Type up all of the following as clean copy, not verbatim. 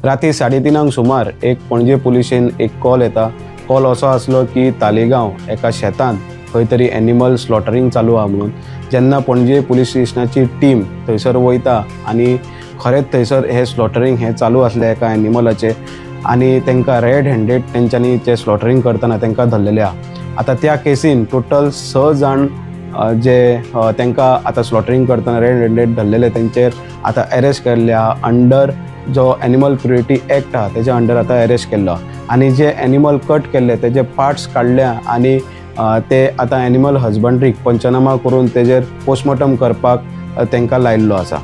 राती 3:30 सुमार एक पणजे पुलिशेन एक कॉल येता। कॉल असो आसलो की तालिगांव एका शेतान खंय तरी एनिमल स्लॉटरींग चालू आहा म्हणून। जेन्ना पणजे पुलीस स्टेशनाची टीम थंयसर वयता आनी खरेंच थंयसर हे स्लॉटरींग हें चालू आसलें एका एनिमलाचें आनी तांकां रेड हँडेड तेंच्यांनी ते स्लॉटरींग करतना तांकां धरलेलें आहा। आतां त्या केसीन टोटल 6 जाण जे तांकां आतां स्लॉटरींग करतना रेड हँडेड धरलेले तेंचेर आतां अरेस्ट केल्ले आहा। अंडर जो एनिमल क्रुएल्टी एक्ट आहा तेज्या अंडर आतां अरेस्ट केल्लो आहा आनी जे एनिमल कट केल्ले तेजे पार्ट्स काडल्या आनी ते आतां एनिमल हजबंड्रीक पंचनामा करून तेजेर पोस्टमॉर्टम करपाक तांकां लायिल्लो आसा।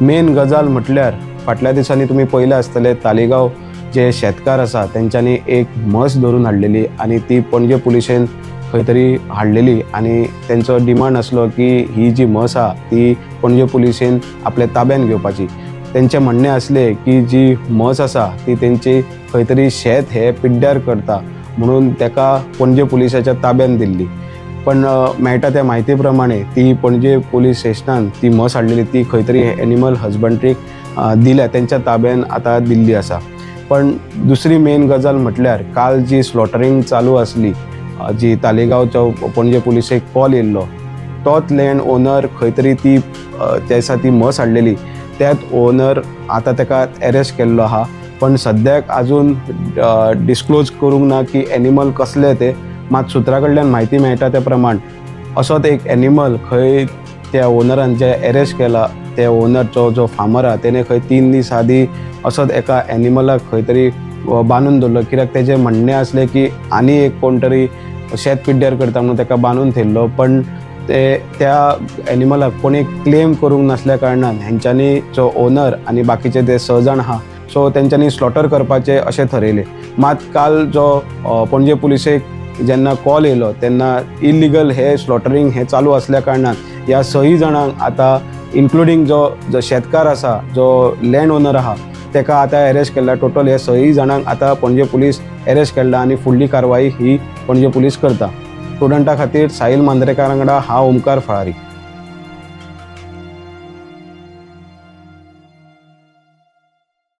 मेन गजाल म्हटल्यार फाटल्या दिसांनी तुमी पळयलें आसतलें तालिगांव जे शेतकार आसा तेंच्यांनी एक म्हस धरून हाडलेली आनी ती पणजे पुलिशेन खंय तरी हाडलेली आनी तेंचो डिमांड आसलो की ही जी म्हस आहा ती पणजे पुलिशेन आपल्या ताब्यान घेवपाची। तेंचें म्हणणें आसलें की जी म्हस आसा ती तेंची खंय तरी शेत हें पिड्ड्यार करता म्हणून तेका पणजे पुलिसाच्या ताब्यान दिल्ली। पण मेळटा त्या म्हायती प्रमाणे ती पणजे पुलीस स्टेशनान ती म्हस हाडलेली ती खंय तरी एनिमल हजबंड्रीक दिल्या, तेंच्या ताब्यान आतां दिल्ली आसा। पण दुसरी मेन गजाल म्हटल्यार काल जी स्लॉटरींग चालू आसली जी तालिगांवचो पणजे पुलिसेक कॉल येयल्लो तोच लँड ओनर खंय तरी ती त्या दिसा ती म्हस हाडलेली त्याच ओनर आतां तेका अरेस्ट केल्लो आहा। पण सद्याक आजून डिस्क्लोज करूंक ना की एनिमल कसलें तें, मात सुत्रा कडल्यान म्हायती मेळटा त्या प्रमाण असोच एक एनिमल खंय त्या ओनरान जे अरेस्ट केला त्या ओनरचो जो फार्मर आहा तेणे खंय 3 दीस आदीं असोच एका एनिमलाक खंय तरी बांदून दवरलो, कित्याक तेजें म्हणणें आसलें की आनी एक कोण तरी शेत पिड्ड्यार करता म्हणून तेका बांदून थेयल्लो। पण ते त्या एनिमलाक कोणी क्लेम करूंक नासल्या कारणान हेंच्यांनी जो ओनर आनी बाकीचे ते 6 जाण आहा सो तेंच्यांनी स्लॉटर करपाचें अशें थरयलें। मात काल जो पणजे पुलिसेक जेन्ना कॉल येयलो तेन्ना इलिगल हे स्लॉटरींग हें चालू आसल्या कारणान ह्या 6 जाणांक आतां इन्क्लुडींग जो जो शेतकार आसा जो लँड ओनर आहा तेका आतां अरेस्ट केला। टोटल हे 6 जाणांक आतां पणजे पुलीस अरेस्ट केला आनी फुडली कारवाई ही पणजे पुलीस करता। स्टुडंटा खातीर साहिल मांद्रेकार वांगडा हांव ओमकार फळारी।